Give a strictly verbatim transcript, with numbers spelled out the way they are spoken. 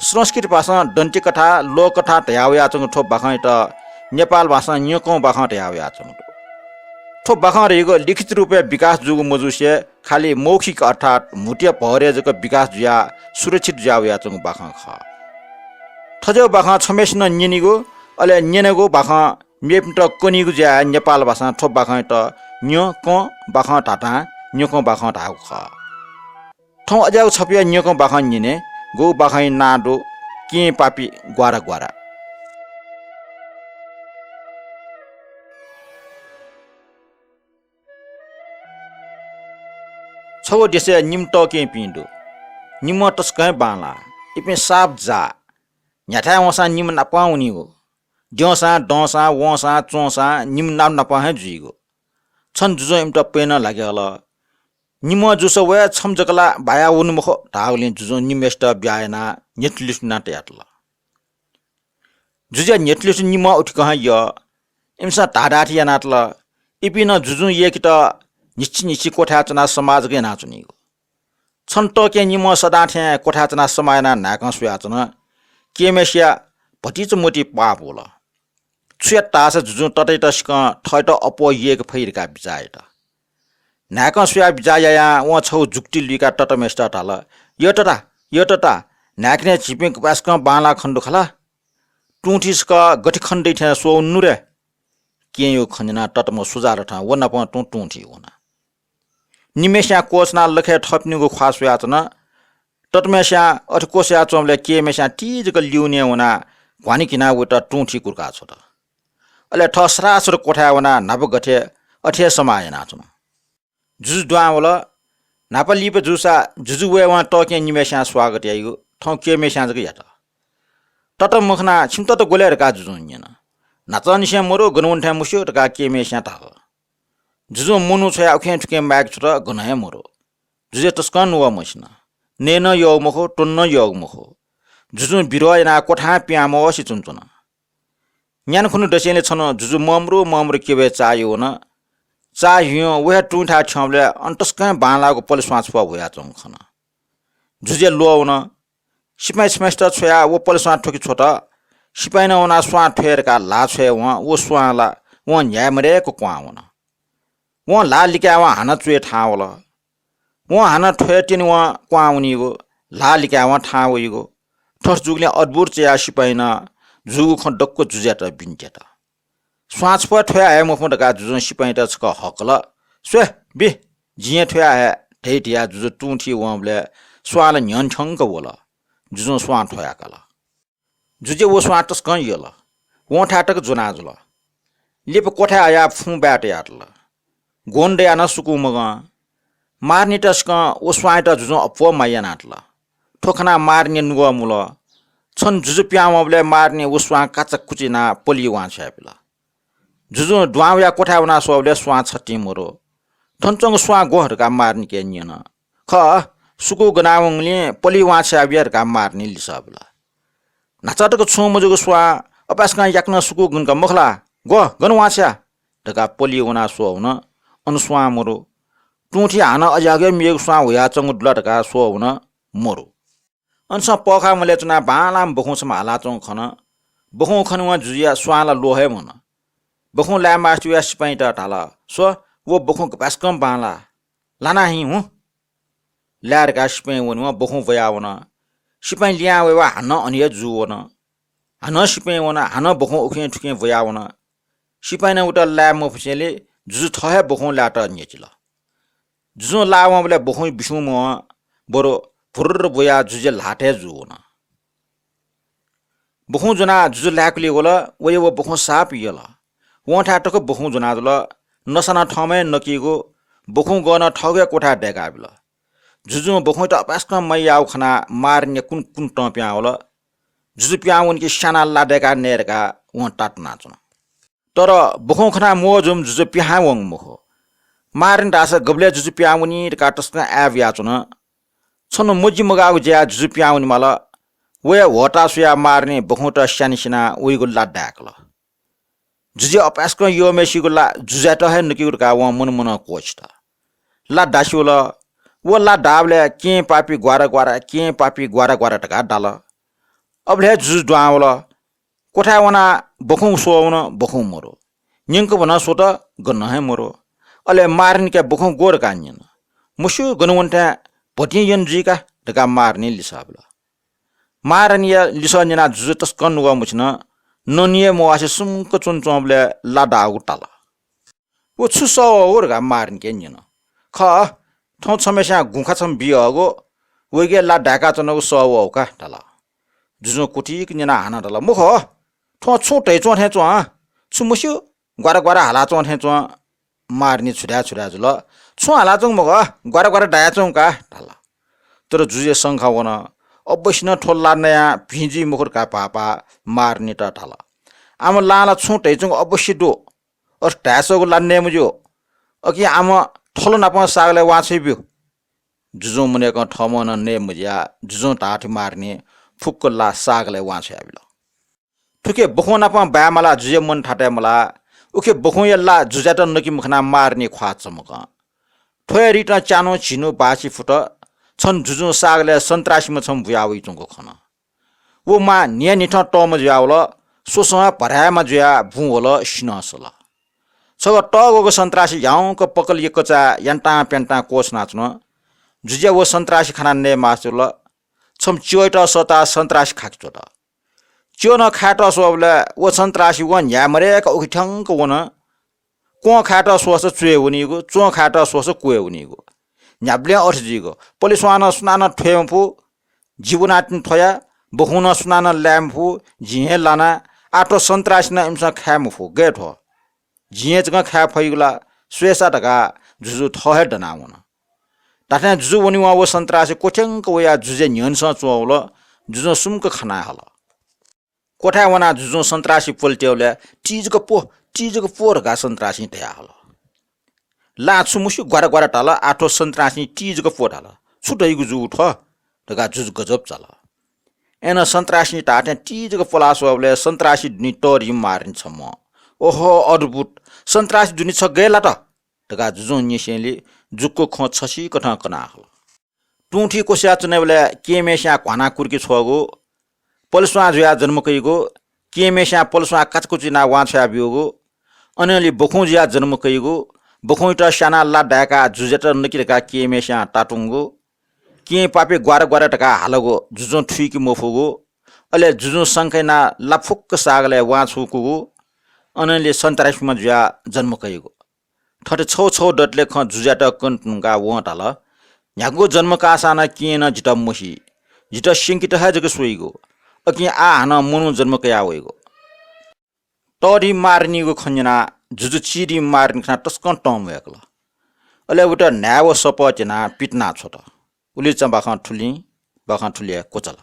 संस्कृत भाषां दन्त्यकथा, लोककथा धयावयाच्वंगु थ्व बाखंयात नेपाल भाषां न्यंकं बाखं धयावयाच्वंगु दु। थ्व बाखं धइगु लिखित रूपय् विकास जूगु मजूसे खालि मौखिक अर्थात् म्हुतुया भरय् जक विकास जुयाः सुरक्षित जुयावयाच्वंगु बाखं खः। थज्याःगु बाखं छम्हय्सिनं न्यनेगु, अले न्यनेगु बाखं मेपिन्त कनीगु ज्याय् नेपाल भाषां थ्व बाखंयात न्यंकं बाखं धातां न्यंकं बाखं धाःगु खः। थौं अज्याःगु छपया न्यंकं बाखं न्यने, गु बाखंया नां दु केहेँ पापी ग्वारा ग्वारा। छगू देशय् निम्ह तःकेहेँपिं दु। निम्ह तसकं हे बांलाः। इपिं साप जाः। न्ह्याथाय् वंसां निम्ह नापं वनीगु। द्यंसां, दंसां, वंसां, च्वंसां निम्ह नाप नापं हे जुइगु। छन्हु जुजुं इमित प्यनं ल्हाके हल। निम्ह जूसा वये, छम्ह जक ला बाया वने मखु धाःगुलिं जुजुं निम्हय्सित ब्याहा यानाः न्ह्यथुलिथुना तयातल। जुजुया न्ह्यथुलिथु निम्ह उथिकं हे यः। इमिसं धाःधाःथें यानातल। इपिं नं जुजुं यय्केत न्हिच्छि न्हिच्छि क्वथाय् च्वनाः समाः जक यानाच्वनीगु। छन्हु तःकेहेँ निम्ह सदां थें क्वथाय् च्वनाः समाः यानाः न्हाय्कं स्वयाच्वन। केहेँम्हय्सिया भतिचा मतिइ पाप वल। छु यात धाःसा जुजुं ततायात सिकं थःयात अप्वः यय्के फइ धकाः बिचाः यात। न्हाय्कं स्वयाः बिचाः यायां वं छगू जुक्ति लुइकाः तताम्हय्सित धाल, "यः तता, यः तता, न्हाय्कनय् झीपिं गपाय्सकं बांलाः खने दु खला? तुं थी छकः गथे खने दइ थें स्वःवने नु रे?" केहेँयागु खँ न्यनाः तताम्ह सुजालथं व नापं तुं तुं थी वन। निम्हय्स्यां क्वःछनाः लखय् थःपिनिगु ख्वाः स्वयाच्वन। तताम्हय्स्यां अथे क्वछुयाच्वंबलय् केहेँम्हय्स्यां ति जक लिउने वनाः घ्वानि घिनाः वइत तुं थी कुर्काः छ्वत। अले थः सरासर क्वथाय् वनाः न्हापा गथे अथे समाः यानाच्वन। जुजु दुहां वल। न्हापा लिपा जूसा जुजु वयेवं तःकेहेँ निम्हय्स्यां स्वागत याइगु थौं केहेँम्हय्स्यां जक यात। तता मखनाः छिमित त ग्वले धकाः जुजुं न्यन। न्हाचंनिसें मरु, गन वने थें मस्यू धकाः केहेँम्हय्स्यां धाल। जुजुं मनू छ्वयाः उखें थुखें माय्के छ्वत, गन हे मरु। जुजुया तसकं नुगः मसिन। नये नं यःगु मखु, त्वने नं यःगु मखु। जुजुं बिरोह यानाः क्वथां पिहां मवसे च्वनाच्वन। न्यान्हु खुन्हु दसेंलि छन्हु जुजु ममरु ममरु क्यबय् चाःह्यू वन। चाःह्यूं व हे तुंथाय् थ्यंबलय् अन तसकं बांलाःगु पलेस्वां छपु ह्वयाच्वंगु खन। जुजुया ल्वः वन। सिपाइँ छम्हय्सित छ्वयाः व पलेस्वां थ्वके छ्वत। सिपाइँनं वनाः स्वां थ्वये धकाः ल्हाः छ्वयेवं व स्वां ला वं न्ह्याये मदय्क क्वहां वन। वं ल्हाः लिकायेवं हानं च्वय् थाहां वल। वं हानं थ्वये त्यनेवं क्वहां वनीगु, ल्हाः लिकायेवं थाहां वइगु। थथे जूगुलिं अद्भुत चायाः सिपाइँनं जूगु खँ दक्व जुजुयात बिन्ति यात। स्वां छपु थ्वया हये मफुं धकाः जुजुं सिपाइँयात छकः हकल। स्वये, बि, जिं हे थ्वया हये धयाः जुजु तुं थी वंबलय् स्वां ला न्ह्यःने थ्यंक वल। जुजुं स्वां थ्वयाकल। जुजुया व स्वां तसकं यल। वंथाय् तक ज्वना जुल। लिपा क्वथाय् हयाः फुं बाय् तयातल। ग्वन्हु दयाः नं सुकूं मगं। मारिनेत सिकं व स्वांयात जुजुं अप्वः माया यानातल। थ्व खनाः मारिने नुगः मुल। छन्हु जुजु पिहां वंबलय् मारिने व स्वां काचाकुचि यानाः पलिइ वां छ्वयाबिल। जुजुं दुहां वयाः क्वथाय् वनाः स्वःबलय् स्वां छतिं मरु। थन च्वंगु स्वां ग्व धकाः मारिनेके न्यन। खः, सुकूं गना वंगुलिं पलिइ वां छ्वयाबिया धकाः मारिने लिसः बिल। न्हाचः तक छुं मजूगु स्वां अपाय्सकं याकनं सुकूं गन का मखु ला? ग्व, गन वां छ्वया धकाः पलिइ वनाः स्वः वन। अन स्वां मरु। तुं थी हानं अज्याःगु हे मेगु स्वां ह्वयाच्वंगु दु ला धकाः स्वः वन, मरु। अनसं पःखाः मलय् च्वनाः बांलाःम्ह बखुं छम्ह हालाच्वंगु खन। बखुं खनेवं जुजुया स्वां ला ल्वः हे वन। बखुं लाये मास्ति वयाः सिपाइँयात धाल, "स्व, व बखुं गपाय्सकं बांलाः। लाना हिँ हुँ।" लाये धकाः सिपाइँ वनेवं बखुं ब्वयावन। सिपाइँ लिहां वयेवं हानं अन हे जू वन। हानं सिपाइँ वन, हानं बखुं उखें थुखें ब्वयावन। सिपाइँनं उत लाये मफुसेंलि जुजु थः हे बखुं लायेत न्ह्यचिल। जुजुं लाः वंबलय् बखुं बिस्युं मवं, बरु भुर्र ब्वयाः जुजुया ल्हातय् जू वन। बखुं ज्वनाः जुजु लाय्कुलिइ वल, वया व बखुं साप यल। वंथाय् तक बखुं ज्वनाजुल। नसा नं थःम्हं हे नकीगु। बखुं गःनं थःगु हे क्वथाय् दय्काबिल। जुजुं बखुंयात अपाय्सकं माया याःगु खनाः मारिने कुन कुन तं पिहां वल। जुजु पिहां वनी कि स्यानाः ला दय्काः नये धकाः वं तातुनाच्वन। तर बखुं खनाः म्वःजूम्ह जुजु पिहां वंगु मखु। मारिने धाःसा गबलय् जुजु पिहां वनी धकाः तसकं आय् बियाच्वन। छन्हु मजि मगाःगु ज्याय् जुजु पिहां वनेमाल। व हे ह्वःताः स्वयाः मारिने बखुंयात स्याने सिनाः वइगु ला दाय्कल। जुजुया अपाय्सकं यःम्हय्सिगु ला जुजुयात हे नकीगु धकाः वं मनमनं क्वःछित। ला दासिवल। व ला दाःबलय् केहेँ पापी ग्वारा ग्वारा, केहेँ पापी ग्वारा ग्वारा धकाः दाल। अबलय् जुजु दुहां वल। क्वथाय् वनाः बखुं स्वः वन, बखुं मरु। न्यंकभनं स्वत, गनं हे मरु। अले मारनिके बखुं ग्व धकाः न्यन। मस्यू, गन वनेथाय् भतिं यन जुइ का धकाः मारनिं लिसः बिल। मारनिया लिसः न्यनाः जुजु तसकं नुगः मछिन। ननिया मवासे सुम्क च्वनाच्वंबलय् ला दाःगु ताल। व छु सः वःगु धकाः मारनिके न्यन। खः, थौं छम्हस्यां गुँखा छम्ह बियाहःगु, वइके ला दाय्काच्वनागु सः वःगु का धाल। जुजुं कुथिक न्यनाः हानं धाल, मखु, थ्वं छुं धयाच्वं थें च्वं, छु मस्यू, ग्वारा ग्वारा हालाच्वं थें च्वं। मारनि छुधाय् छुधाय् जुल। छुं हालाच्वंगु मखु, ग्वारा ग्वारा दायाच्वंगु का धाल। तर जुजुया शंका वन। अवश्य नं थ्व ला नयाः भिं जुइ मखु धकाः भाःपाः मारनित धाल। आम लां ला छुं धयाच्वंगु अवश्य दु। अथे धाय्सःगु ला नये मज्यू। अकिं आम थल नापं सागलय् वांछ्वयाब्यु। जुजुं मनय्कं थःम्हं नं नये मज्याः। जुजुं धाःथें मारनिं फुक्क ला सागलय् वांछ्वयाबिल। थुखे बखुं नापं बाये मालाः जुजुया मन थातय् मलाः। उखे बखुंया ला जुजुयात नके मखनाः मारनि ख्वाः चमकं। थ्वया रितं च्यान्हु झिन्हु बाःछि फुत। छन्हु जुजुं सागलय् सन्त्रासीम्ह छम्ह बुया वइच्वंगु खन। व मां न्हियान्हिथं तःम्ह जुयावल। स्वसं भराय्मा जुयाः बुँ वल, सिन्हः सल। छगः तःग्वःगु सन्त्रासी ह्याउँक पकल यक्कचाय् यान्तां प्यन्तां क्वछुनाच्वन। जुजुया व सन्त्रासी खनाः नये मास्ति वल। छम्ह च्यःयात सःताः सन्त्रासी खाके च्वत। च्यः नं खायेत स्वःबलय् व सन्त्रासी वं न्ह्याये मदय्क उखे थ्यंक वन। क्वं खायेत स्वःसा च्वय् वनीगु, च्वं खायेत स्वःसा क्वय् वनीगु। न्ह्याबलें अथे जुइगु। पलेस्वां नं सुनानं थ्वये मफु, जि वनातिनि थ्वया, बखुं नं सुनानं लाये मफु, जिं हे लाना। आः थ्व सन्त्रासी नं इमिसं खाये मफु, गय् थ्व? जिं हे जकं खाये फइगु ला, स्वयेसा धकाः जुजु थः हे दनाः वन। धात्थें जुजु वनेवं व सन्त्रासी क्वथ्यंक वयाः जुजुया न्ह्यःनेसं च्वंवल। जुजुं सुम्क खनाः हल। क्वथाय् वनाः जुजुं सन्त्रासी प्वले त्यःबलय्, ति जक प्व, ति जक प्व धकाः सन्त्रासीं धयाहल। लां छु मस्यू ग्वारा ग्वारा धाल, आः थ्व सन्त्रासीं ति जक प्व धाल। छु धइगु जूगु थ्व धकाः जुजु गजब चाल। अय्नं सन्त्रासीं धाःथें ति जक प्वलाः स्वःबलय् सन्त्रासी दुने तःधिम्ह मारनि छम्ह। ओहो, अद्भुत! सन्त्रासी दुने छ गय् लात? धकाः जुजुं न्यंसेंलि जुक्क खँ छसिकथं कनाहल। तुंथि क्वस्वया च्वनेबलय् केहेँम्हस्यां घ्वानाः कुर्कि छ्वःगु, पलेस्वां जुयाः जन्म कइगु, केहेँम्हस्यां पलेस्वां काचाकुचि यानाः वांछ्वया ब्यूगु, अनंलि बखुं जुयाः जन्म कइगु, बखुंयात स्यानाः ला दाय्काः जुजुयात नकि धकाः केहेँम्हस्यां तातुंगु, केहेँ पापी ग्वारा ग्वारा धकाः हालागु जुजुं थुइके मफुगु, अले जुजुं शंका यानाः ला फुक्क सागलय् वांछ्वकूगु, अनंलि सन्त्रासीम्ह जुयाः जन्म कइगु। थथे छगू छगू दतले खँ जुजुयात कने धुंकाः वं धाल, न्ह्यागु जन्म काःसां नं केहेँ नं जितः मसी, जितः स्यंकेत हे जक स्वइगु, अकिं आः हानं मनू जन्म कयाः वइगु। तःधिम्ह मारनिगु खँ न्यनाः जुजु चिधिम्ह मारनि खनाः तसकं तं म्हुयाकल। अले वयात न्हाय् व सपः त्यनाः पितिना छ्वत। उलिचा बाखं थुलिं, बाखं थुलिया क्वचाल।